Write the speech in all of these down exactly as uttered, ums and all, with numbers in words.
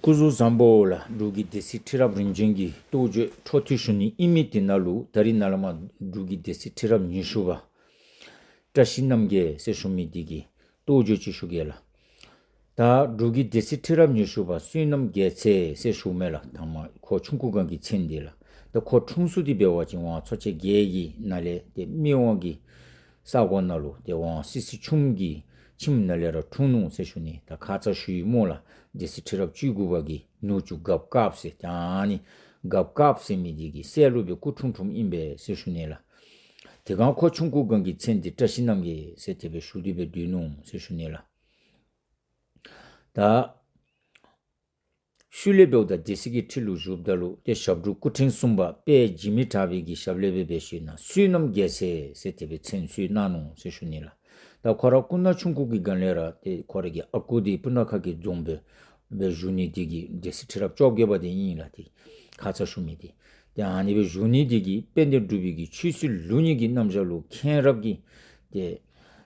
སྐུ་གཟུགས་བཟང་པོ་ལགས། འབྲུག་གི་སྡེ་སྲིད་ཁྲི་རབས་རིམ་བྱོན་གྱི་རྟོགས་བརྗོད་འཕྲོ་མཐུད་ཞུ་ནི་ཨིན་མི་འདི་ནང་ལུ་ད་རིས་ནཱ་ལས་མར་འབྲུག་གི་སྡེ་སྲིད་ཁྲི་རབས་ཉི་ཤུ་པ་བཀྲ་ཤིས་རྣམ་རྒྱལ་ཟེར་ཞུ་མི་འདི་གི་རྟོགས་བརྗོད་ཅིག་ཞུ་གེ་ལགས། ད་འབྲུག་གི་སྡེ་སྲིད་ཁྲི་རབས་ཉི་ཤུ་པ་བསོད་ནམས་རྒྱལ་མཚན་ཟེར་ཞུཝ་མས་ལགས། ད་མར་ཁོ་ཆུང་ཀུ་སྒང་གི་མཚན་འདི་ལགས། ད་ཁོ་འཁྲུངས་ས་འདི་འབད་བ་ཅིན་ཝང་ཚོ་ཆེན་བརྒྱད་ཀྱི་ནང་ལས་ཏེ་སྨད་ཝང་གི་ས་གོ་ནང་ལུ་ཏེ་ཝང་སི་སི་ཆུམ་གྱི་ཁྱིམ་ནང་ལས་ར་འཁྲུངས་ནུག་ཟེར་ཞུ་ནི། ད་ཁ་ཙ་ཞུ་ཡི་སྨོ་ལགས། སྡེ་སྲིད་ཁྲི་རབས་བཅུ་དགུ་པ་གི་ནུ་གཅུང་སྒབ་དཀརཔོ་ཟེར། ད་ཨ་ནི་སྒབ་དཀརཔོ་ཟེར་མི་འདི་གི་སྲས་ལུ་སྦེ་སྐུ་འཁྲུངས་འཁྲུངསམ་ཨིན་པས་ཟེར་ཞུ་ནི་ལགས། དེ་སྒང་ཁོ་ཆུང་ཀུ་སྒང་གི་མཚན་འདི་བཀྲ་ཤིས་རྣམ་རྒྱལ་ཟེར་དེ་སྦེ་ཞུ་སྟེ་སྦེ་སྡོད་ནུག་ཟེར་ཞུ་ནི་ལགས། ད་ཤུལ་ལས་འབདཝ་ད་སྡེ་སྲིད་ཀྱི་ཁྲི་ལུ་བཞུགསཔ་ད་ལུ་ཏེ་ཞབས་དྲུང་སྐུ་ཕྲེང་གསུམ་པ་དཔལ་འཇིགས་མེད་གྲགས་པའི་གི་ཞབས་ལས་སྦེ་འབད་ཞིནམ་ལས་བསོད་ནམས་རྒྱལ་མཚན་ཟེར་དེ་སྦེ་མཚན་གསོལ་གནང་ནུག་ཟེར་ཞུ་ནི་ལགས། ད་ཁོ་ར་སྐུ་ན་ཆུང་ཀུ་གི་སྒང་ལས་ར་ཏེ་ཁོ་རའི་གི་ཨ་ཁུ་འདི་སྤུ་ན་ཁ་གི་རྫོང་དཔོན་སྦེ་བཞུགས་ནི་འདི་གིས་སྡེ་སྲིད་ཁྲི་རབས་བཅོ་བརྒྱད་པ་འདི་ཨིན་ལགས། ཏེ་ཁ་ཙ་ཞུ་མི་འདི་ཏེ་ཨ་ནི་སྦེ་བཞུགས་ནི་འདི་གིས་དཔལ་ལྡན་འབྲུག་པའི་གི་ཆོས་སྲིད་ལུགས་གཉིས་ཀྱི་རྣམ་གཞག་ལུ་མཁྱེན་རབ་ཀྱི་ཏེ་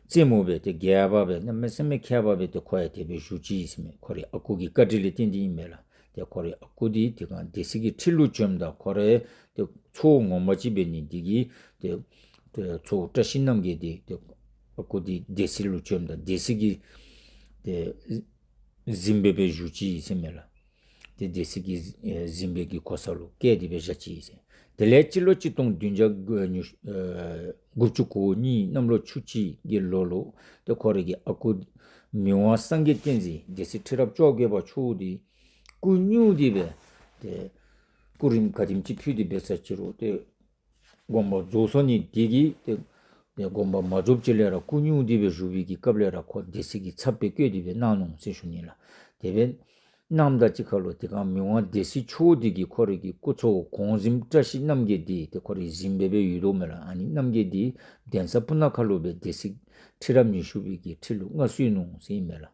རྩེ་མོ་སྦེ་ཏེ་རྒྱས་པ་སྦེ་གནམ་མེད་ས་མེད་མཁས་པ་སྦེ་ཏེ་ཁོ་ཡང་དེ་སྦེ་བཞུགས་ཅི་ཟེར་མས། ཁོ་རའི་ཨ་ཁུ་གི་བཀའ་དྲིན་ལས་བརྟེན་ཏེ་ཨིན་མས་ལགས། ཏེ་ཁོ་རའི་ཨ་ཁུ་འདི་དེ་སྒང་སྡེ་སྲིད་ཀྱི་ཁྲི་ལུ་བྱོནམ་ད་ཁོ་རའི་ཏེ་ཚ་བོ་ངོ་མ་ཅིག་འབད་ནི་འདི་གིས་ཏེ་ཏེ་ཚ་བོ་བཀྲ་ཤིས་རྣམ་རྒྱལ་འདི་ཏེ་ཨ་ཁུ་འདི་སྡེ་སྲིད་ལུ་བྱོནམ་ད་སྡེ་སྲིད་ཀྱི་ཏེ་གཟིམ་དཔོན་སྦེ་བཞུགས་ཅི་ཟེར་མས་ལགས། ཏེ་སྡེ་སྲིད་ཀྱི་ཨེ་གཟིམ་དཔོན་གྱི་གོ་ས་ལུ་བཀལ་ཏེ་སྦེ་བཞག་ཅི་ཟེར། དེ་ལས་སྤྱི་ལོ་གཅིག་སྟོང་བདུན་བརྒྱ་དགུ་ཨེ་དགུ་བཅུ་གོ་གཉིས་གནམ་ལོ་ཆུ་བྱི་གི་ལོ་ལུ་ཏེ་ཁོ་རའི་གི་ཨ་ཁུ་མི་དབང་སངས་རྒྱས་བསྟན་འཛིན་སྡེ་སྲིད་ཁྲི་རབས་བཅོ་བརྒྱད་པ་མཆོག་འདི་སྐུ་སྙུང་སྟེ་སྦེ་ཏེ་སྐུ་རིམ་ག་དེམ་ཅིག་ཕུལ་ཏེ་འབད་ས་ཅི་རུང་ཏེ་དགོངས་པ་རྫོགས་སོ་ནི་འདི་གིས་ཏེ་ཏེ་དགོངས་པ་མ་རྫོགསཔ་ཅིག་ལས་ར་སྐུ་སྙུང་སྟེ་སྦེ་བཞུགས་པའི་གི་སྐབས་ལས་ར་ཁོ་སྡེ་སྲིད་ཀྱི་ཚབ་སྦེ་བསྐོས་ཏེ་སྦེ་གནང་ནུག་ཟེར་ཞུ་ནི་ལགས། དེ་སྦེ་གནངམ་ད་ཅིག་ཁར་ལུ་དེ་སྒང་མི་དབང་སྡེ་སྲིད་མཆོག་འདི་གིས་ཁོ་རའི་གི་སྐུ་ཚ་བོ་གོང་གཟིམ་བཀྲ་ཤིས་རྣམ་རྒྱལ་འདི་ཏེ་ཁོ་རའི་གི་གཟིམ་དཔོན་སྦེ་ཡོད་དོ་མས་ལགས། ཨ་ནི་རྣམ་རྒྱལ་འདི་གདན་ས་སྤུ་ན་ཁ་ལུ་སྦེ་སྡེ་སྲིད་ཁྲི་རབས་ཉི་ཤུ་པའི་གི་ཁྲི་ལུ་མངའ་གསོལ་ནུག་ཟེར་ཨིན་མས་ལགས།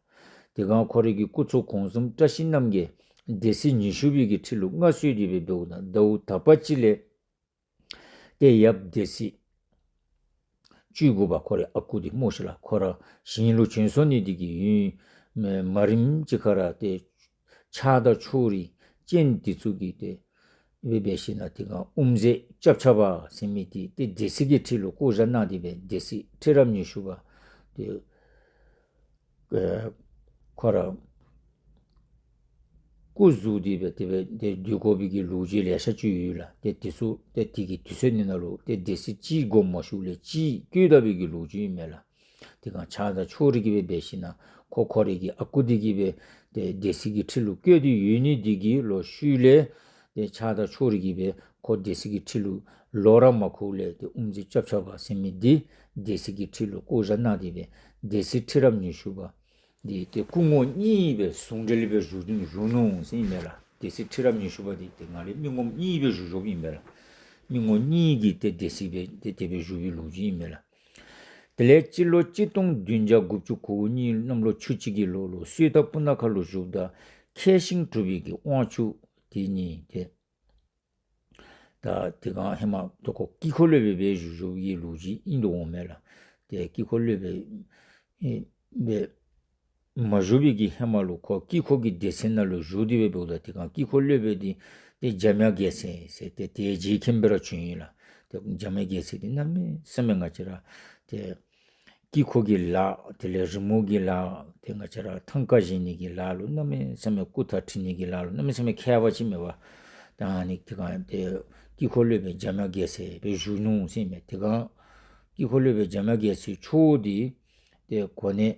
དེ་སྒང་ཁོ་རའི་གི་སྐུ་ཚ་བོ་གོང་གཟིམ་བཀྲ་ཤིས་རྣམ་རྒྱལ་སྡེ་སྲིད་ཉི་ཤུ་པའི་གི་ཁྲི་ལུ་མངའ་གསོལ་ཏེ་སྦེ་འབདཝ་ད་ཟླཝ་དག་པ་ཅིག་ལས་ཏེ་ཡབ་སྡེ་སྲིད་བཅུ་དགུ་པ་ཁོ་རའི་ཨ་ཁུ་འདི་སྨོ་ཤིག་ལགས། ཁོ་ར་ཞིང་ལུ་བྱོན་སོ་ནི་འདི་གིས་ཡུན་མ་རིངམ་ཅིག་ཁར་ཏེ་ཆགས་སྡང་ཕྱོགས་རིས་ཅན་འདི་ཚུ་གིས་ཏེ་འབད་འབད་ཞིནམ་ལས་དེ་སྒང་དབུ་མཛད་སྐྱབས་ཆ་པ་ཟེར་མི་འདི་ཏེ་སྡེ་སྲིད་ཀྱི་ཁྲི་ལུ་བསྐོ་བཞག་གནང་སྟེ་སྦེ་སྡེ་སྲིད་ཁྲི་རབས་ཉི་ཤུ་པ་ཏེ་ཨེ་ཁོ་ར་སྐུ་ཟུར་འདི་སྦེ་དེ་སྦེ་ཏེ་སྡོད་དགོ་པའི་གི་ལོ་རྒྱུས་ལེ་ཤ་ཅིག་ཡོད་ལགས། ཏེ་དེ་ཚུ་ཏེ་དེ་གི་དུས་ཚོད་འདི་ནང་ལུ་ཏེ་སྡེ་སྲིད་གཅིག་དགོངསམ་མ་ཞུཝ་ལས་གཅིག་བསྐོ་ད་པའི་གི་ལོ་རྒྱུས་ཨིན་མས་ལགས། དེ་སྒང་ཆགས་སྡང་ཕྱོགས་རིས་ཀྱིས་སྦེ་འབད་ཞིནམ་ལས་ཁོ་ཁོ་རའི་གི་ཨ་ཁུ་འདི་གིས་སྦེ་ཏེ་སྡེ་སྲིད་ཀྱི་ཁྲི་ལུ་བསྐོས་ཏེ་ཡོད་ནི་འདི་གིས་ལོག་ཤུལ་ལས་ཏེ་ཆགས་སྡང་ཕྱོགས་རིས་ཀྱིས་སྦེ་ཁོ་སྡེ་སྲིད་ཀྱི་ཁྲི་ལུ་ལོག་ར་མ་བཀོཝ་ལས་ཏེ་དབུ་མཛད་སྐྱབས་ཆ་པ་ཟེར་མི་འདི་སྡེ་སྲིད་ཀྱི་ཁྲི་ལུ་བསྐོ་བཞག་གནང་སྟེ་སྦེ་སྡེ་སྲིད་ཁྲི་རབས་ཉི་ཤུ་པ་འདི་ཏེ་སྐུ་ངོ་གཉིས་སྦེ་ཟུང་འབྲེལ་སྦེ་བཞུགས་བཞུགས་ནུག་ཟེར་ཨིན་མས་ལགས། སྡེ་སྲིད་ཁྲི་རབས་ཉི་ཤུ་པ་འདི་ཏེ་ང་ལས་མི་ངོམ་གཉིས་སྦེ་བཞུགས་བཞུགསཔ་ཨིན་མས་ལགས། མི་ངོ་གཉིས་ཀྱིས་ཏེ་སྡེ་སྲིད་སྦེ་ཏེ་དེ་སྦེ་བཞུགས་པའི་ལོ་རྒྱུས་ཨིན་མས་ལགས། དེ་ལས་སྤྱི་ལོ་གཅིག་སྟོང་བདུན་བརྒྱ་དགུ་བཅུ་གོ་གཉིས་གནམ་ལོ་ཆུ་བྱི་གི་ལོ་ལུ་སོས་ཐབ་སྤུ་ན་ཁ་ལུ་བཞུགསཔ་ད་མཁས་ཤིང་གྲུབ་པའི་གི་དབང་ཕྱུག་དེ་ཉིད་ཏེ་ད་དེ་སྒང་ཧེ་མ་ཏེ་ཁོ་དཀྱིལ་འཁོར་སློབ་དཔོན་སྦེ་བཞུགས་བཞུགས་པའི་ལོ་རྒྱུས་ཨིན་དོ་འོང་མས་ལགས། ཏེ་དཀྱིལ་འཁོར་སློབ་དཔོན་ཨེ་སྦེ་མ་བཞུགས་པའི་གི་ཧེ་མ་ལུ་ཁོ་དཀྱིལ་འཁོར་གྱི་སྡེ་ཚན་ནང་ལུ་བཞུགས་ཏེ་སྦེ་འབདཝ་ད་དེ་སྒང་དཀྱིལ་འཁོར་སློབ་དཔོན་འདི་ཏེ་འཇམ་དབྱངས་རྒྱལ་མཚན་ཟེར་ཏེ་དེའི་རྗེ་མཁན་པོ་ར་བྱོན་ཡི་ལགས། ཏེ་འཇམ་དབྱངས་རྒྱལ་མཚན་འདི་གནམ་མེད་ས་མེད་ང་བཅས་ར་ཏེ་དཀྱིལ་འཁོར་གྱི་ལཱ་དེ་ལས་རི་མོ་གི་ལཱ་ཏེ་ང་བཅས་ར་ཐང་ཀ་བཞེངས་ནི་གི་ལཱ་ལུ་གནམ་མེད་ས་མེད་སྐུ་ཐང་བྲི་ནི་གི་ལཱ་ལུ་གནམ་མེད་ས་མེད་མཁས་པ་ཅིག་མས་པ། ད་ཨ་ནི་དེ་སྒང་ཏེ་དཀྱིལ་འཁོར་སློབ་དཔོན་འཇམ་དབྱངས་རྒྱལ་མཚན་སྦེ་བཞུགས་ནུག་ཟེར་མས། དེ་སྒང་དཀྱིལ་འཁོར་སློབ་དཔོན་འཇམ་དབྱངས་རྒྱལ་མཚན་མཆོག་འདི་ཏེ་གོ་གནས་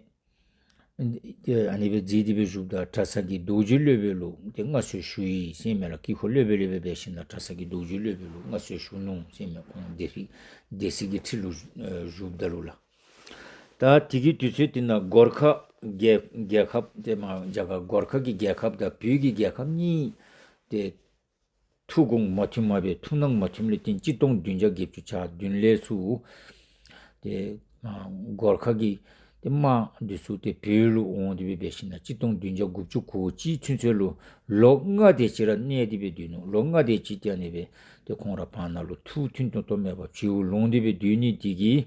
ཏེ་ཨ་ནི་སྦེ་མཛད་དེ་སྦེ་བཞུགསཔ་ད་གྲྭ་ཚང་གི་རྡོ་རྗེ་སློབ་དཔོན་ལུ་ཏེ་མངའ་གསོལ་ཞུ་ཡི་ཟེར་མས་ལགས། དཀྱིལ་འཁོར་སློབ་དཔོན་ལས་སྦེ་འབད་ཞིནམ་ལས་གྲྭ་ཚང་གི་རྡོ་རྗེ་སློབ་དཔོན་ལུ་མངའ་གསོལ་ཞུ་ནུག་ཟེར་མས། ཁོང་སྡེ་སྲིད་སྡེ་སྲིད་ཀྱི་ཁྲི་ལུ་ཨེ་བཞུགསཔ་ད་ལུ་ལགས། ད་དེ་གི་དུས་ཚོད་དེ་ནང་གོར་ཁ་རྒྱལ་རྒྱལ་ཁབ་ཏེ་མར་རྒྱ་གར་གོར་ཁ་གི་རྒྱལ་ཁབ་དང་བོད་ཀྱི་རྒྱལ་ཁབ་གཉིས་ཏེ་ཐུགས་དགོངས་མ་མཐུནམ་སྦེ་ཐུགས་སྣང་མ་མཐུནམ་ལས་བརྟེན་གཅིག་སྟོང་བདུན་བརྒྱ་བརྒྱད་ཅུ་གྱ་བདུན་ལས་ཚུར་ཏེ་ཨ་གོར་ཁ་གི་ཏེ་དམག་འདི་ཚུ་ཏེ་བོད་ལུ་འོང་སྟེ་སྦེ་འབད་ཞིནམ་ལས་གཅིག་སྟོང་བདུན་བརྒྱ་དགུ་བཅུ་གོ་གཅིག་ཚུན་ཚོད་ལུ་ལོ་ལྔ་དེ་ཅིག་ར་གནས་ཏེ་སྦེ་སྡོད་ནུག། ལོ་ལྔ་དེ་ཅིག་ཏེ་ཨ་ནི་སྦེ་ཏེ་ཁོང་ར་བར་ན་ལུ་ཐུགས་མཐུན་ཏོག་ཏོ་མེད་པར་བྱིའུ་ལོང་སྟེ་སྦེ་སྡོད་ནི་དེ་གིས་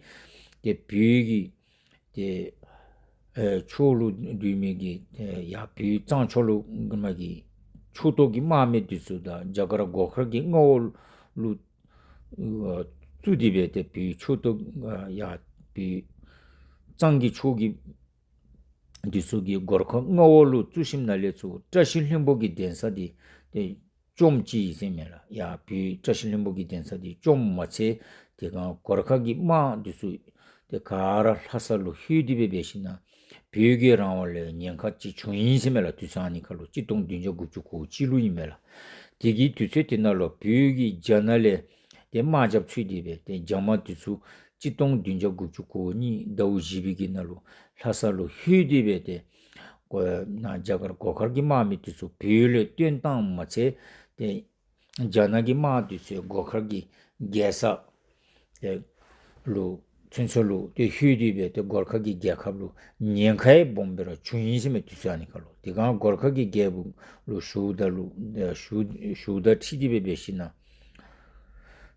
ཏེ་བོད་ཀྱི་ཏེ་ཨེ་ཕྱོགས་ལུ་སྡོད་མི་གི་ཏེ་ཡར་བོད་གཙང་ཕྱོགས་ལུ་མ་གི་ ཕྱོགས་གཏོགས་ཀྱི་དམག་མི་འདི་ཚུ་དང་རྒྱ་གར་སྒོ་འཁར་གྱི་མངའ་འོག་ལུ་ཨ་བཙུགས་ཏེ་སྦེ་ཏེ་བོད་ཕྱོགས་གཏོགས་ཨ་ཡར་བོད་གཙང་གི་ཕྱོགས་ཀྱི་འདི་ཚུ་གི་སྒོ་འཁར་མངའ་འོག་ལུ་བཙུགས་ཞིནམ་ལས་ཚུར་བཀྲ་ཤིས་ལྷུན་པོ་གི་གདན་ས་འདི་ཏེ་བཅོམ་ཅི་ཟེར་མས་ལགས། ཡར་བོད་བཀྲ་ཤིས་ལྷུན་པོ་གི་གདན་ས་འདི་བཅོམ་མ་ཚད་དེ་སྒང་སྒོ་འཁར་གྱི་དམག་འདི་ཚུ་ཏེ་ག་ར་ལྷ་ས་ལུ་ལྷོད་དེ་སྦེ་འབད་ཞིནམ་ལས་བོད་ཀྱི་རང་དབང་ལུ་ཉེན་ཁ་ཅིག་བྱུང་ཡི་ཟེར་མས་ལགས། དུས་ཚོད་ཨ་ནི་ཁར་ལུ་གཅིག་སྟོང་བདུན་བརྒྱ་དགུ་བཅུ་གོ་གཅིག་ལུ་ཨིན་མས་ལགས། དེ་གི་དུས་ཚོད་དེ་ནང་ལུ་བོད་ཀྱིས་རྒྱ་ནག་ལས་ཏེ་དམག་རྒྱབ་ཚུད་དེ་སྦེ་ཏེ་རྒྱ་དམག་འདི་ཚུ་གཅིག་སྟོང་བདུན་བརྒྱ་དགུ་བཅུ་གོ་གཉིས་ཟླཝ་བཞི་པའི་གི་ནང་ལུ་ལྷ་ས་ལུ་ལྷོད་དེ་སྦེ་ཏེ་སྒོ་ནཱ་རྒྱ་གར་སྒོ་འཁར་གྱི་དམག་མི་འདི་ཚུ་བོད་ལུ་བཏོན་བཏངམ་མ་ཚད་ཏེ་རྒྱ་ནག་གི་དམག་འདི་ཚུ་སྒོ་འཁར་གྱི་རྒྱལ་ས་ཏེ་ལུ་ཚུན་ཚོད་ལུ་ཏེ་ལྷོད་དེ་སྦེ་ཏེ་སྒོ་འཁར་གྱི་རྒྱལ་ཁབ་ལུ་ཉེན་ཁ་ཡང་སྦོམ་སྦེ་ར་བྱུང་ཡི་ཟེར་མས། དུས་ཚོད་ཨ་ནི་ཁར་ལུ་དེ་སྒང་སྒོ་འཁར་གྱི་རྒྱལ་པོ་ལུ་ཞུཝ་ད་ལུ་ཞུ་ཞུཝ་ད་འཁྲིལ་ཏེ་སྦེ་འབད་ཞིནམ་ལས་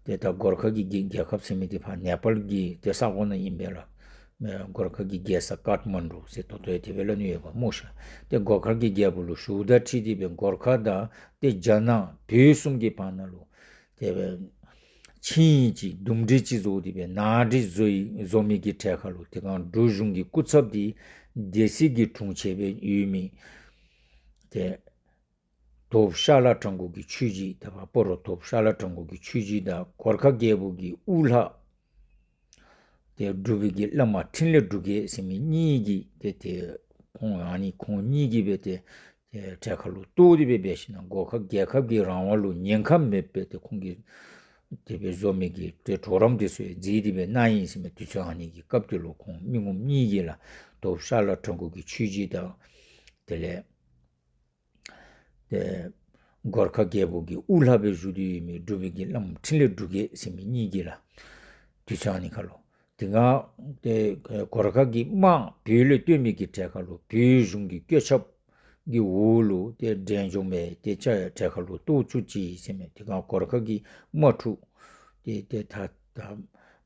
ཏེ་ད་སྒོ་འཁར་གྱི་རྒྱལ་རྒྱལ་ཁབ་ཟེར་མི་འདི་ཕར་ནེ་པཱལ་གྱི་ཏེ་ས་གོ་ནང་ཨིན་པས་ལགས། སྒོ་འཁར་གྱི་རྒྱལ་ས་ཀཏ་མན་ཌུ་ཟེར་ད་ལྟོ་ཡང་དེ་སྦེ་སླབ་ནི་ཡོདཔ་སྨོ་ཤ། ཏེ་སྒོ་འཁར་གྱི་རྒྱལ་པོ་ལུ་ཞུཝ་ད་འཁྲིལ་ཏེ་སྦེ་སྒོ་འཁར་དང་ཏེ་རྒྱ་ནག་བོད་གསུམ་གྱི་བར་ན་ལུ་ཏེ་སྦེ་ཆིངས་ཡིག་ཅིག་འདུམ་འགྲིག་ཅིག་བཟོ་སྟེ་སྦེ་ནང་འགྲིག་བཟོ་ཡི་བཟོ་མི་གི་གྲས་ཁར་ལུ་དེ་སྒང་འབྲུག་གཞུང་གི་སྐུ་ཚབ་འདི་སྡེ་སྲིད་ཀྱི་དྲུང་ཆེན་སྦེ་ཡོད་མི་ཏེ་དོབ་ཤ་ལ་དྲང་གོ་གི་ཆོས་རྗེ་ད་ཕར་སྤ་རོ་དོབ་ཤ་ལ་དྲང་གོ་གི་ཆོས་རྗེ་དང་སྒོ་འཁར་རྒྱལ་པོ་གི་དབུ་བླ་ཏེ་འབྲུག་པའི་གི་བླ་མ་འཕྲིན་ལས་འབྲུག་རྒྱས་ཟེར་མི་གཉིས་ཀྱིས་ཏེ་ཏེ་ཁོང་ཨ་ནི་ཁོང་གཉིས་ཀྱིས་སྦེ་ཏེ་ཏེ་གྲལ་ཁར་ལུ་གཏོགས་ཏེ་སྦེ་འབད་ཞིནམ་ལས་སྒོ་འཁར་རྒྱལ་ཁབ་ཀྱི་རང་དབང་ལུ་ཉེན་ཁ་མེདཔ་སྦེ་ཏེ་ཁོང་གིས་དེ་སྦེ་བཟོ་མི་གི་ཏེ་གྲོགས་རམ་འདི་ཚུ་ཡང་མཛད་དེ་སྦེ་གནང་ཡི་ཟེར་མས། དུས་ཚོད་ཨ་ནི་གི་སྐབས་དེ་ལུ་ཁོང་མི་ངོམ་གཉིས་ཀྱིས་ལགས། དོབ་ཤ་ལ་དྲང་གོ་གི་ཆོས་རྗེ་དང་དེ་ལས་ཏེ་སྒོ་འཁར་རྒྱལ་པོ་གི་དབུ་བླ་སྦེ་བཞུགས་ཏེ་ཡོད་མི་འབྲུག་པའི་གི་བླམ་འཕྲིན་ལས་འབྲུག་རྒྱས་ཟེར་མི་གཉིས་ཀྱིས་ལགས། དུས་ཚོད་ཨ་ནི་ཁར་ལུ་དེ་སྒང་ཏེ་སྒོ་འཁར་གྱི་དམག་བོད་ལུ་བཏོན་མི་གི་གྲལ་ཁར་ལུ་བོད་གཞུང་གི་བཀོད་ཁྱབ་ཀྱི་འོག་ལུ་ཏེ་འབྲས་ལྗོངས་མི་ཏེ་ཅ་གྲལ་ཁར་ལུ་གཏོགས་བཅུག་ཅི་ཟེར་མས། དེ་སྒང་སྒོ་འཁར་གྱི་དམག་འཁྲུག་ཏེ་ཏེ་ད་ད་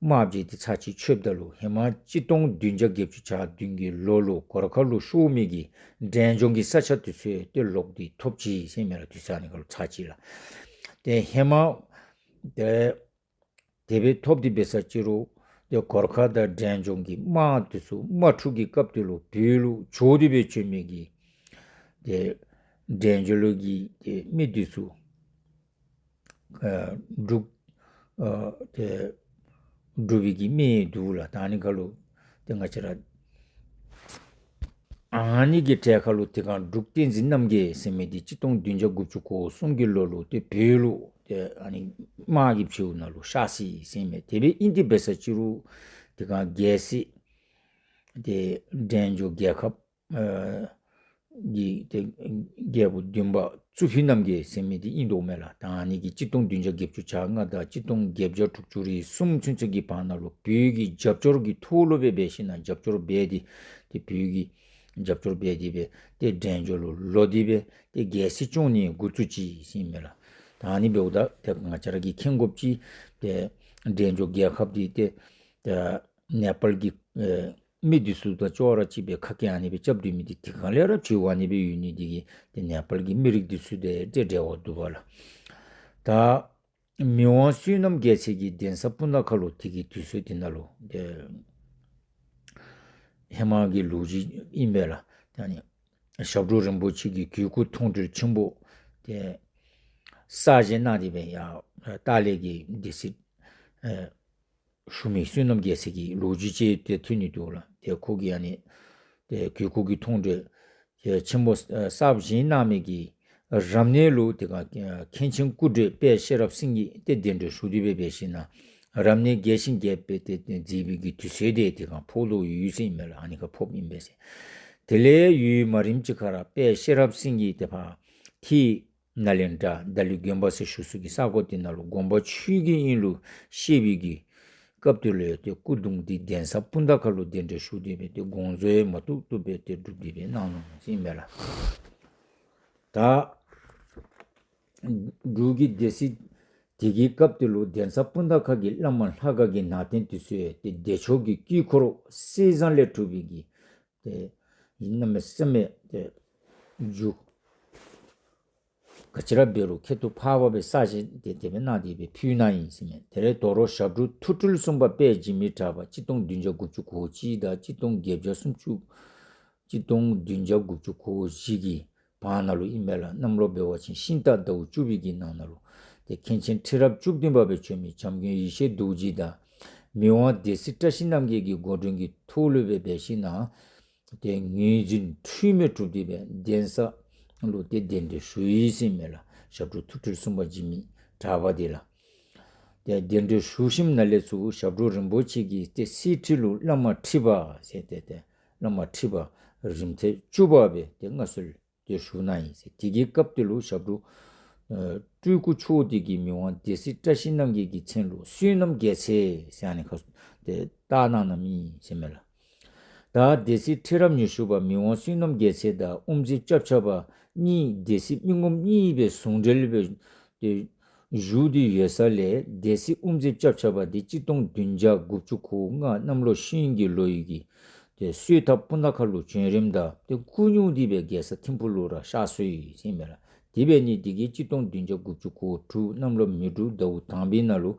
དམག་རྒྱལ་ཏེ་ཚར་གཅིག་ཆོདཔ་ད་ལུ་ཧེ་མ་གཅིག་སྟོང་བདུན་བརྒྱ་བརྒྱད་ཅུ་གྱ་བདུན་གྱི་ལོ་ལུ་སྒོ་འཁར་ལུ་ཤོར་མི་གི་འབྲས་ལྗོངས་ཀྱི་ས་ཆ་འདི་ཚུ་ཏེ་ལོག་སྟེ་ཐོབ་ཅི་ཟེར་མས་ལགས། དུས་ཚོད་ཨ་ནི་ཁར་ལུ་ཚར་གཅིག་ལགས། ཏེ་ཧེ་མ་ཏེ་དེ་སྦེ་ཐོབ་སྟེ་འབད་ས་ཅི་རུང་ཏེ་སྒོ་འཁར་དང་འབྲས་ལྗོངས་ཀྱི་དམག་འདི་ཚུ་དམག་འཁྲུག་གི་སྐབས་དེ་ལུ་བོད་ལུ་བྱོག་སྟེ་སྦེ་བྱོན་མི་གི་ཏེ་འབྲས་ལྗོངས་ལུ་གི་ཏེ་མི་འདི་ཚུ་ཨ་འབྲུག་ཨ་ཏེ་འབྲུག་པའི་གི་མི་འདུག་ལགས། ད་ཨ་ནི་ཁར་ལུ་ཏེ་ང་བཅས་ར་ཨ་ནི་གི་གྲལ་ཁར་ལུ་དེ་སྒང་འབྲུག་བསྟན་འཛིན་རྣམ་རྒྱལ་ཟེར་མི་འདི་གཅིག་སྟོང་བདུན་བརྒྱ་དགུ་བཅུ་གོ་གསུམ་གྱི་ལོ་ལུ་ཏེ་བོད་ལུ་ཏེ་ཨ་ནི་དམག་གི་བྱེལཝ་ནང་ལུ་གཤགས་ཅི་ཟེར་མས། དེ་སྦེ་ཨིན་ཏེ་འབད་ས་ཅི་རུང་དེ་སྒང་རྒྱལ་སྲིད་ཏེ་འབྲས་ལྗོངས་རྒྱལ་ཁབ་ཨ་གི་ཏེ་རྒྱལ་པོ་བདུན་པ་གཙུག་ཕུད་རྣམ་རྒྱལ་ཟེར་མི་འདི་ཨིན་དོ་མས་ལགས། ད་ཨ་ནི་གིས་གཅིག་སྟོང་བདུན་བརྒྱ་བརྒྱད་ཅུ་གྱ་ལྔ་དང་གཅིག་སྟོང་བརྒྱད་བརྒྱ་དྲུག་ཅུ་རེ་གསུམ་ཚུན་ཚོད་ཀྱི་བར་ན་ལུ་བོད་ཀྱི་རྒྱབ་སྐྱོར་གྱི་ཐོག་ལུ་སྦེ་འབད་ཞིནམ་ལས་རྒྱབ་སྐྱོར་འབད་དེ་ཏེ་བོད་ཀྱི་རྒྱབ་སྐྱོར་འབད་དེ་སྦེ་ཏེ་འབྲས་ལྗོངས་ལུ་ལོག་སྟེ་སྦེ་ཏེ་རྒྱལ་སྲིད་སྐྱོང་ནི་འགོ་བཙུགས་ཅི་ཟེར་མས་ལགས། ད་ཨ་ནི་འབདཝ་ད་ཏེ་ང་བཅས་ར་གིས་མཁྱེན་དགོཔ་ཅིག་ཏེ་འབྲས་ལྗོངས་རྒྱལ་ཁབ་འདི་ཏེ་ཏེ་ནེ་པཱལ་གྱི་ཨེ་མི་འདི་ཚུ་དང་ཅོག་ར་གཅིག་སྦེ་ཁ་སྐད་ཨ་ནི་སྦེ་རྐྱབ་སྡོད་མི་འདི་དེ་སྒང་ལས་ར་བྱོལ་བ་ཨ་ནི་སྦེ་ཡོད་ནི་འདི་གིས་ཏེ་ནེ་པཱལ་གྱི་མི་རིགས་འདི་ཚུ་དང་ཏེ་འབྲེལ་བ་འདུག་པ་ལགས། ད་མི་དབང་བསོད་ནམས་རྒྱལ་མཚན་གྱི་གདན་ས་སྤུངས་ཐང་ཁ་ལུ་དེ་གི་དུས་ཚོད་དེ་ནང་ལུ་ཏེ་ཧེ་མ་གི་ལོ་རྒྱུས་ཨིན་པས་ལགས། ད་ཨ་ནི་ཞབས་དྲུང་རིན་པོ་ཆེ་གི་གོས་སྐུ་མཐོང་གྲོལ་ཆེན་པོ་ཏེ་གསར་བཞེངས་གནང་སྟེ་སྦེ་ཡར་ཏཱ་ལའི་གི་སྡེ་སྲིད་ཨེ་ཞུ་མི་བསོད་ནམས་རྒྱལ་མཚན་གྱི་ལོ་རྒྱུས་ཅིག་ཏེ་ཐོན་ནི་འདུག་ལགས། ཏེ་ཁོ་གིས་ཨ་ནི་ཏེ་གོས་སྐུ་གི་མཐོང་གྲོལ་ཏེ་ཆེན་པོ་ཨེ་གསར་བཞེངས་གནང་མི་གི་རབ་གནས་ལུ་དེ་སྒང་ཨེ་མཁན་ཆེན་སྐུ་བགྲེས་དཔལ་ཤེས་རབ་སེང་གེ་ཏེ་གདན་འདྲེན་ཞུ་སྟེ་སྦེ་འབད་ཞིནམ་ལས་རབ་གནས་རྒྱས་ཤིང་རྒྱས་པར་ཏེ་ཏེ་མཛད་པའི་གི་དུས་ཚོད་དེ་དེ་སྒང་ཕོག་དོ་ཡོད་ཟེར་ཨིན་མས་ལགས། ཨ་ནི་ཁར་ཕོགཔ་ཨིན་པས་ཟེར། དེ་ལས་ཡུན་མ་རིངམ་ཅིག་ཁར་ར་དཔལ་ཤེས་རབ་སེང་གེ་དེ་ཕར་ཏེ་ནཱ་ལེནྡྲ་ད་ལྟོའི་དགོན་པ་ཟེར་ཞུ་ས་གི་ས་གོ་དེ་ནང་ལུ་དགོངས་པ་ཆོས་ཀྱི་དབྱིངས་ལུ་གཤེགས་པའི་གི་སྐབས་དེ་ལུ་ཡང་ཏེ་སྐུ་གདུང་འདི་གདན་ས་སྤུངས་ཐང་ཁ་ལུ་གདན་འདྲེན་ཞུ་སྟེ་སྦེ་ཏེ་དགོངས་རྫོགས་ཡང་མ་བཏུབ་བཏུབ་སྦེ་ཏེ་སྒྲུབ་སྟེ་སྦེ་གནང་ནུག་ཟེར་ཨིན་མས་ལགས། ད་འབྲུག་གི་སྡེ་སྲིད་དེ་གི་སྐབས་དེ་ལུ་གདན་ས་སྤུངས་ཐང་ཁ་གི་བླ་མ་ལྷ་ཁང་གི་ནང་རྟེན་དེ་ཚུ་ཡང་ཏེ་བདེ་མཆོག་གི་དཀྱིལ་འཁོར་གསེར་ཟངས་ལས་གྲུབ་པའི་གི་ཏེ་གནམ་མེད་ས་མེད་ཏེ་རྒྱུ་ ག་ཅི་ར་འབད་རུང་ཁྱད་དུ་འཕགས་པ་སྦེ་བསགས་ཏེ་དེ་སྦེ་གནང་སྟེ་སྦེ་ཕུལ་གནང་ཡི་ཟེར་མས། དེ་ལས་དོ་རུང་ཞབས་དྲུང་ཐུགས་སྤྲུལ་གསུམ་པ་དཔལ་འཇིགས་མེད་གྲགས་པ་གཅིག་སྟོང་བདུན་བརྒྱ་དགུ་བཅུ་གོ་གཅིག་དང་གཅིག་སྟོང་བརྒྱད་བརྒྱ་སུམ་ཅུ་གཅིག་སྟོང་བདུན་བརྒྱ་དགུ་བཅུ་གོ་བཞི་གི་བར་ན་ལུ་ཨིན་མས་ལགས། གནམ་ལོ་འབད་བ་ཅིན་ཤིང་སྟག་ཟླཝ་བཅུ་པའི་གི་ནང་ན་ལུ་ཏེ་མཁན་ཆེན་ཁྲི་རབས་བཅུ་བདུན་པ་སྦེ་བྱོན་མི་བྱམས་མགོན་ཡེ་ཤེས་རྡོ་རྗེ་དང་མི་དབང་སྡེ་སྲིད་བཀྲ་ཤིས་རྣམ་རྒྱལ་གྱི་འགོ་འདྲེན་གྱི་ཐོག་ལུ་སྦེ་འབད་ཞིན་ན་ཏེ་ངོས་འཛིན་འཁྲུལ་མེད་གྲུབ་སྟེ་སྦེ་གདན་ས་ལུ་ཏེ་གདན་འདྲེན་ཞུ་ཡི་ཟེར་མས་ལགས། ཞབས་དྲུང་ཐུགས་སྤྲུལ་གསུམ་པ་འཇིགས་མེད་གྲགས་པ་འདི་ལགས། ཏེ་གདན་འདྲེན་ཞུ་ཞིནམ་ལས་ཚུར་ཞབས་དྲུང་རིན་པོ་ཆེ་གི་ཏེ་གསེར་ཁྲི་ལུ་བླ་མ་ཁྲི་པ་ཟེར་ཏེ་ཏེ་བླ་མ་ཁྲི་པ་རིམ་ཐེངས་བཅུ་པ་སྦེ་ཏེ་མངའ་གསོལ་ཏེ་ཞུ་གནང་ཡི་ཟེར། དེ་གི་སྐབས་དེ་ལུ་ཞབས་དྲུང་ཨ་སྤྲུལ་སྐུ་མཆོག་འདི་གིས་མི་དབང་སྡེ་སྲིད་བཀྲ་ཤིས་རྣམ་རྒྱལ་གྱི་མཚན་ལུ་བསོད་ནམས་རྒྱལ་མཚན་ཟེར་ཨ་ནི་ཁ་ཏེ་བཏགས་གནང་གནངམ་ཨིན་ཟེར་མས་ལགས། ད་སྡེ་སྲིད་ཁྲི་རབས་ཉི་ཤུ་པ་མི་དབང་བསོད་ནམས་རྒྱལ་མཚན་དང་དབུ་མཛད་སྐྱབས་ཆ་པ་གཉིས་སྡེ་སྲིད་མི་ངོམ་གཉིས་སྦེ་ཟུང་འབྲེལ་སྦེ་ཏེ་བཞུགས་ཏེ་ཡོད་ས་ལས་སྡེ་སྲིད་དབུ་མཛད་སྐྱབས་ཆ་པ་འདི་གཅིག་སྟོང་བདུན་བརྒྱ་དགུ་བཅུ་གོ་ལྔ་གནམ་ལོ་ཤིང་གི་ལོ་ཡི་གི་ཏེ་གསོལ་ཐབ་སྤུ་ན་ཁ་ལུ་བྱོན་རནམ་ད་ཏེ་སྐུ་སྙུང་སྟེ་སྦེ་རྒྱལ་ས་ཐིམ་ཕུག་ལུ་ར་གཤགས་སོ་ཡི་ཟེར་མས་ལགས། དེ་འབད་ནི་འདི་གིས་གཅིག་སྟོང་བདུན་བརྒྱ་དགུ་བཅུ་གོ་དྲུག་གནམ་ལོ་མེ་འབྲུག་ཟླཝ་དང་པའི་ནང་ལུ་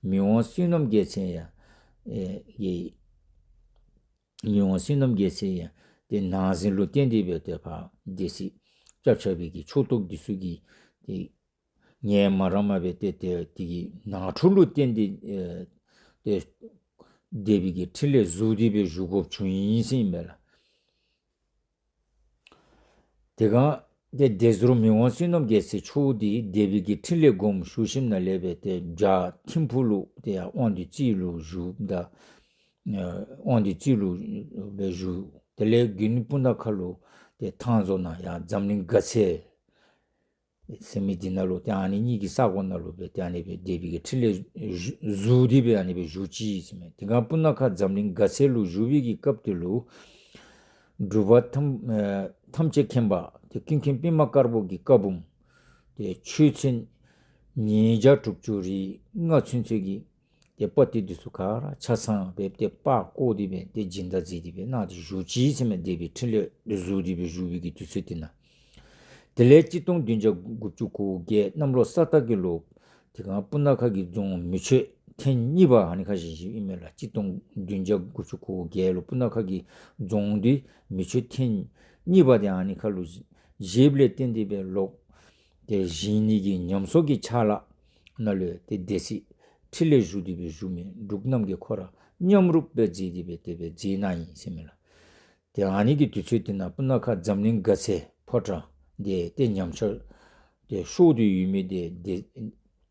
མི་དབང་བསོད་ནམས་རྒྱལ་མཚན་ཡང་ཨེ་ཡེ་མི་དབང་བསོད་ནམས་རྒྱལ་མཚན་ཡང་ཏེ་ནང་ཟིང་ལུ་བརྟེན་ཏེ་སྦེ་ཏེ་ཕར་སྡེ་སྲིད་སྐྱབས་ཆ་པའི་གི་ཕྱོགས་གཏོགས་འདི་ཚུ་གིས་ཏེ་ངལ་མ་རངསམ་སྦེ་ཏེ་ཏེ་དེ་གི་ནང་འཁྲུག་ལུ་བརྟེན་ཏེ་ཨེ་ཏེ་སྡེ་པའི་གི་ཁྲི་ལས་ཟུར་ཏེ་སྦེ་བཞུགས་དགོཔ་བྱུང་ཡི་ཟེར་ཨིན་པས་ལགས། དེ་སྒང་ཏེ་སྡེ་ཟུར་མི་དབང་བསོད་ནམས་རྒྱལ་མཚན་མཆོག་འདི་སྡེ་པའི་གི་ཁྲི་ལས་དགོངས་ཞུ་ཞིནམ་ལས་སྦེ་ཏེ་རྒྱ་ཐིམ་ཕུག་ལུ་ཏེ་ཡར་དབང་འདུས་རྩེ་ལུ་བཞུགས་ད་ཨེ་དབང་འདུས་རྩེ་ལུ་སྦེ་བཞུགས། དེ་ལས་དགུན་སྤུ་ན་ཁ་ལུ་ཏེ་ཐང་རྫོང་ནང་ཡར་འཛམ་གླིང་དགའ་ཚལ་ཟེར་མི་འདི་ནང་ལུ་ཏེ་ཨ་ནི་གཉིས་ཀྱི་ས་གོ་ནང་ལུ་སྦེ་ཏེ་ཨ་ནི་སྦེ་སྡེ་པའི་གི་ཁྲི་ལས་ཟུར་ཏེ་སྦེ་ཨ་ནི་སྦེ་བཞུགས་ཅི་ཟེར་མས། དེ་སྒང་སྤུ་ན་ཁ་འཛམ་གླིང་དགའ་ཚལ་ལུ་བཞུགས་པའི་གི་སྐབས་དེ་ལུ་འབྲུག་པ་ཐམས་ཨེ་ཐམས་ཅད་མཁྱེན་པ་ཏེ་ཀུན་མཁྱེན་པདྨ་དཀར་པོ་གི་བཀའ་འབུམ་ཏེ་ཆོས་ཚན་ཉིས་བརྒྱ་དྲུག་ཅུ་རེ་ལྔ་ཚུན་ཚོད་ཀྱི་ཏེ་པོ་ཏི་འདི་ཚུ་ག་ར་ཆ་ཚང་སྦེ་ཏེ་པར་བརྐོ་སྟེ་སྦེ་ཏེ་སྦྱིན་བདག་མཛད་དེ་སྦེ་གནང་སྟེ་བཞུགས་ཅི་ཟེར་མས། སྡེ་པའི་ཁྲི་ལས་ཟུར་ཏེ་སྦེ་བཞུགས་པའི་གི་དུས་ཚོད་དེ་ནང་། དེ་ལས་གཅིག་སྟོང་བདུན་བརྒྱ་དགུ་བཅུ་གོ་བརྒྱད་གནམ་ལོ་ས་རྟ་གི་ལོ་དེ་སྒང་སྤུ་ན་ཁ་གི་རྫོང་མེ་མཆོད་ཐེངས་གཉིས་པ་ཨ་ནི་ཁ་བཞེངས་བཞེངསམ་ཨིན་མས་ལགས། གཅིག་སྟོང་བདུན་བརྒྱ་དགུ་བཅུ་གོ་བརྒྱད་ལུ་སྤུ་ན་ཁ་གི་རྫོང་འདི་མེ་མཆོད་ཐེངས་གཉིས་པ་དེ་ཨ་ནི་ཁ་ལུ་བཞེངསམ་ལས་བརྟེན་ཏེ་སྦེ་ལོག་ཏེ་བཞེངས་ནི་གི་ཉམས་གསོ་གི་ཕྱག་ལཱ་ནང་ལུ་ཏེ་སྡེ་སྲིད་ཁྲི་ལས་ཟུར་ཏེ་སྦེ་བཞུགས་མི་འབྲུག་རྣམ་རྒྱལ་ཁོ་ར་མཉམ་རུབ་སྦེ་མཛད་དེ་སྦེ་དེ་སྦེ་མཛད་གནང་ཡི་ཟེར་མས་ལགས། ཏེ་ཨ་ནི་གི་དུས་ཚོད་དེ་ནང་སྤུ་ན་ཁ་འཛམ་གླིང་དགའ་ཚལ་ཕོ་བྲང་འདི་ཏེ་ཉམས་ཆག་ཏེ་ཤོར་ཏེ་ཡོད་མི་འདི་ཏེ་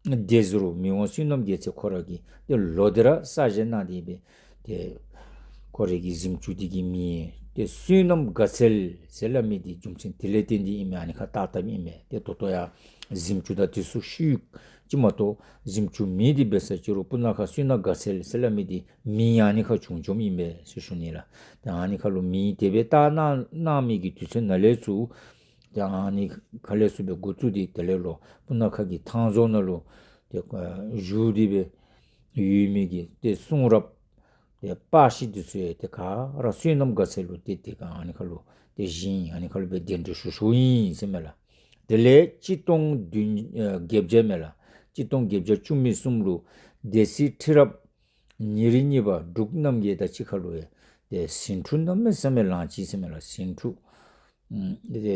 སྡེ་ཟུར་མི་དབང་བསོད་ནམས་རྒྱལ་མཚན་ཁོ་ར་གིས་ཏེ་ལོག་སྟེ་ར་གསར་བཞེངས་གནང་སྟེ་སྦེ་ཏེ་ཁོ་རའི་གི་གཟིམ་ཅུང་འདི་གི་མིང་ཏེ་བསོད་ནམས་དགའ་ཚལ་ཟེར་སླབ་མི་འདི་རྒྱུ་མཚན་དེ་ལས་བརྟེན་ཏེ་ཨིན་མས། ཨ་ནི་ཁར་བཏགས་བཏགསཔ་ཨིན་མས། ཏེ་ད་ལྟོ་ཡང་གཟིམ་ཅུང་དང་དེ་ཚུ་ཤུལ་ཅིག་མ་གཏོགས་གཟིམ་ཅུང་མེད། དེ་འབད་ས་ཅི་རུང་སྤུ་ན་ཁ་བསོད་ནམས་དགའ་ཚལ་ཟེར་སླབ་མི་འདི་མིང་ཨ་ནི་ཁར་བྱུང་བྱུངམ་ཨིན་པས་ཟེར་ཞུ་ནི་ལགས། ཏེ་ཨ་ནི་ཁ་ལུ་མིང་དེ་སྦེ་བཏགས་གནང་གནང་མི་གི་དུས་ཚོད་ནང་ལས་ཚུར་ཏེ་ཨ་ནི་ཁ་ལས་ཚུར་སྦེ་འགོ་བཙུགས་ཏེ་དེ་ལས་ལོག་སྤུ་ན་ཁ་གི་ཐང་རྫོང་ནང་ལུ་ཏེ་བཞུགས་ཏེ་སྦེ་ཡོད་མི་གི་ཏེ་གསུང་རབ་ཏེ་པར་ཤིང་འདི་ཚུ་ཡང་ཏེ་ག་ར་བསོད་ནམས་དགའ་ཚལ་ལུ་ཏེ་ཏེ་ག་ཨ་ནི་ཁ་ལུ་ཏེ་བཞེངས་ཨ་ནི་ཁ་ལུ་སྦེ་གདན་འདྲེན་ཞུ་ཞུཝ་ཨིན་ཟེར་མས་ལགས། དེ་ལས་གཅིག་སྟོང་བདུན་ཨེ་བརྒྱད་བརྒྱ་མས་ལགས། གཅིག་སྟོང་བརྒྱད་བརྒྱ་བཅུ་མེད་གསུམ་ལུ་སྡེ་སྲིད་ཁྲི་རབས་ཉེར་གཉིས་པ་འབྲུག་རྣམ་རྒྱལ་དང་གཅིག་ཁར་ལུ་ཡང་ཏེ་ཟིང་འཁྲུག་གནམ་མེད་ས་མེད་ལངས་ཅི་ཟེར་མས་ལགས། ཟིང་འཁྲུག་ཨམ་ཏེ་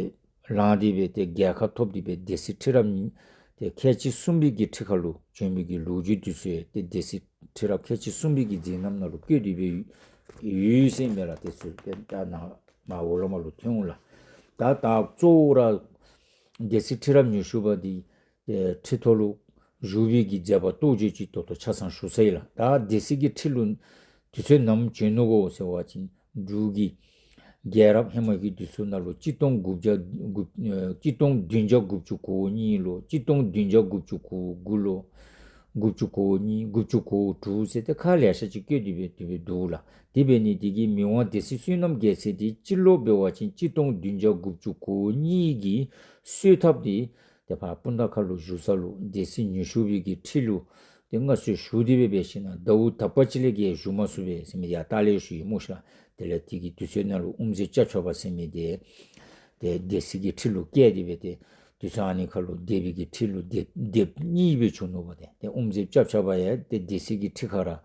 ལངས་ཏེ་སྦེ་ཏེ་རྒྱལ་ཁ་ཐོབ་སྟེ་སྦེ་སྡེ་སྲིད་ཁྲི་རབས་ཏེ་ཁལ་གཅིག་གསུམ་པའི་གི་ཁྲི་ཁར་ལུ་བྱོན་མི་གི་ལོ་རྒྱུས་འདི་ཚུ་ཡང་ཏེ་སྡེ་སྲིད་ཁྲི་རབས་ཁལ་གཅིག་གསུམ་པའི་གི་མཛད་རྣམ་ནང་ལུ་བཀོད་དེ་སྦེ་ཡོད་ཟེར་མས་ལགས། དེ་ཚུ་ཏེ་ད་ནཱ་མར་འོག་ལུ་མར་ལུ་ཐོན་འོང་ལགས། ད་ད་གཙོ་བོ་ར་སྡེ་སྲིད་ཁྲི་རབས་ཉི་ཤུ་པ་འདི་ཏེ་ཁྲི་ཐོག་ལུ་བཞུགས་པའི་གི་མཛད་པ་རྟོགས་བརྗོད་ཅིག་ད་ལྟོ་ཆ་ཚང་ཞུ་ཚར་ཡི་ལགས། ད་སྡེ་སྲིད་ཀྱི་ཁྲི་ལུ་དུས་ཚོད་ནམ་བྱོན་ནུག་གོ་ཟེར་བ་ཅིན་འབྲུག་གི་རྒྱལ་རབས་ཧེ་མ་གི་དུས་ཚོད་ནང་ལུ་གཅིག་སྟོང་དགུ་བརྒྱ་དགུ་ཨེ་གཅིག་སྟོང་བདུན་བརྒྱ་དགུ་བཅུ་གོ་གཉིས་ལུ་གཅིག་སྟོང་བདུན་བརྒྱ་དགུ་བཅུ་གོ་དགུ་ལུ་དགུ་བཅུ་གོ་གཉིས་དགུ་བཅུ་གོ་དྲུག་ཟེར་ཏེ་ཁག་ལེ་ཤ་ཅིག་བཀོད་དེ་སྦེ་དེ་སྦེ་འདུག་ལགས། དེ་འབད་ནི་འདི་གིས་མི་དབང་སྡེ་སྲིད་བསོད་ནམས་རྒྱལ་མཚན་འདི་སྤྱི་ལོ་འབད་བ་ཅིན་གཅིག་སྟོང་བདུན་བརྒྱ་དགུ་བཅུ་གོ་གཉིས་ཀྱི་གསོལ་ཐབ་འདི་ཏེ་ཕར་སྤུ་ན་ཁ་ལུ་བཞུགས་ས་ལུ་སྡེ་སྲིད་ཉི་ཤུ་པའི་གི་ཁྲི་ལུ་ཏེ་མངའ་གསོལ་ཞུ་སྟེ་སྦེ་འབད་ཞིན་ན་ཟླཝ་དག་པ་ཅིག་ལས་བརྒལ་བཞུགས་མ་ཚུགས་པས་ཟེར་མི་ཡང་ལྟག་ལས་ཞུ་ཡི་སྨོ་ཤ། དེ་ལས་དེ་གི་དུས་ཚོད་ནང་ལུ་དབུ་མཛད་སྐྱབས་ཆ་པ་ཟེར་མི་འདི་ཏེ་སྡེ་སྲིད་ཀྱི་ཁྲི་ལུ་བཀལ་ཏེ་སྦེ་ཏེ་ དུས་ཚོད་ཨ་ནི་ཁར་ལུ་སྡེ་པའི་གི་ཁྲི་ལུ་སྡེ་སྡེ་གཉིས་སྦེ་བྱོན་ནུག་པ། ཏེ་ཏེ་དབུ་མཛད་སྐྱབས་ཆ་པ་ཡང་ཏེ་སྡེ་སྲིད་ཀྱི་ཁྲི་ཁར་ར་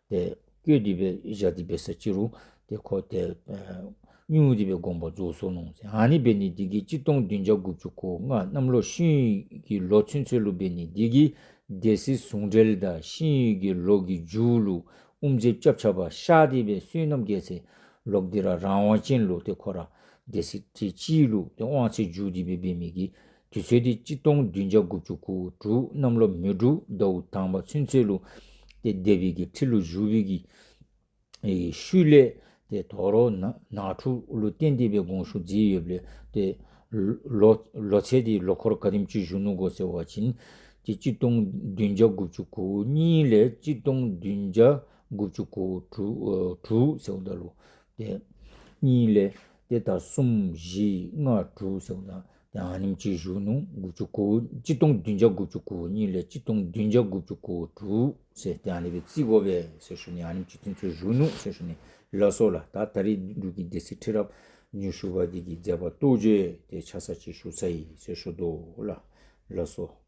ཏེ་བཀོད་དེ་སྦེ་བཞག་སྟེ་འབད་ས་ཅིག་རུང་ཏེ་ཁོ་ཏེ་ཨ་སྙུང་སྟེ་སྦེ་དགོངས་པ་རྫོགས་སོ་ནུག་ཟེར། ཨ་ནི་འབད་ནི་འདི་གིས་གཅིག་སྟོང་བདུན་བརྒྱ་དགུ་བཅུ་གོ་ལྔ་གནམ་ལོ་ཤིང་ཡོས་ཀྱི་ལོ་ཚུན་ཚོད་ལུ་འབད་ནི་འདི་གིས་སྡེ་སྲིད་ཟུང་འབྲེལ་དང་ཤིང་ཡོས་ཀྱི་ལོ་གི་མཇུག་ལུ་དབུ་མཛད་སྐྱབས་ཆ་པ་གཤགས་ཏེ་སྦེ་བསོད་ནམས་རྒྱལ་མཚན་ལོག་སྟེ་ར་རང་དབང་ཅན་ལུ་ཏེ་ཁོ་ར་སྡེ་སྲིད་ཁྲི་གཅིག་ལུ་ཏེ་དབང་ཚད་འཇུ་སྟེ་སྦེ་འབད་མི་གི་དུས་ཚོད་འདི་གཅིག་སྟོང་བདུན་བརྒྱ་དགུ་བཅུ་གོ་དྲུག་གནམ་ལོ་མེ་འབྲུག་ཟླཝ་དང་པ་ཚུན་ཚོད་ལུ་ཏེ་སྡེ་པའི་གི་ཁྲི་ལུ་བཞུགས་པའི་གི་ཨེ་ཤུལ་ལས་ཏེ་དོ་རུང་ནང་ནང་འཁྲུག་ལུ་བརྟེན་ཏེ་སྦེ་དགོངས་ཞུ་མཛད་ཡོདཔ་ལས་ཏེ་ལོ་ལོ་ཚད་འདི་ལོ་འཁོར་ག་དེམ་ཅིག་བཞུགས་ནུག་གོ་ཟེར་བ་ཅིན་ཏེ་གཅིག་སྟོང་བདུན་བརྒྱ་དགུ་བཅུ་གོ་གཉིས་ལས་གཅིག་སྟོང་བདུན་བརྒྱ་དགུ་བཅུ་གོ་དྲུག་ཨ་དྲུག་ཟེརཝ་ད་ལུ་ཏེ་གཉིས་ལས་ཏེ་ད་གསུམ་བཞི་ལྔ་དྲུག་ཟེརཝ་ད་ཏེ་ཨ་ནེམ་ཅིག་བཞུགས་ནུག། དགུ་བཅུ་གོ་གཅིག་སྟོང་བདུན་བརྒྱ་དགུ་བཅུ་གོ་གཉིས་ལས་གཅིག་སྟོང་བདུན་བརྒྱ་དགུ་བཅུ་གོ་དྲུག་ཟེར་ཏེ་ཨ་ནི་སྦེ་རྩིས་དགོ་པས་ཟེར་ཞུ་ནི། ཨ་ནེམ་ཅིག་ཚུན་ཚོད་བཞུགས་ནུག་ཟེར་ཞུ་ནི། ལགས་སོ་ལགས། ད་ད་རིས་འབྲུག་གི་སྡེ་སྲིད་ཁྲི་རབས་ཉི་ཤུ་པ་འདི་གི་མཛད་པ་རྟོགས་བརྗོད་དེ་ཆ་ཚང་ཅིག་ཞུ་ཚར་ཡི་ཟེར་ཞུ་དོ་ལགས། ལགས་སོ།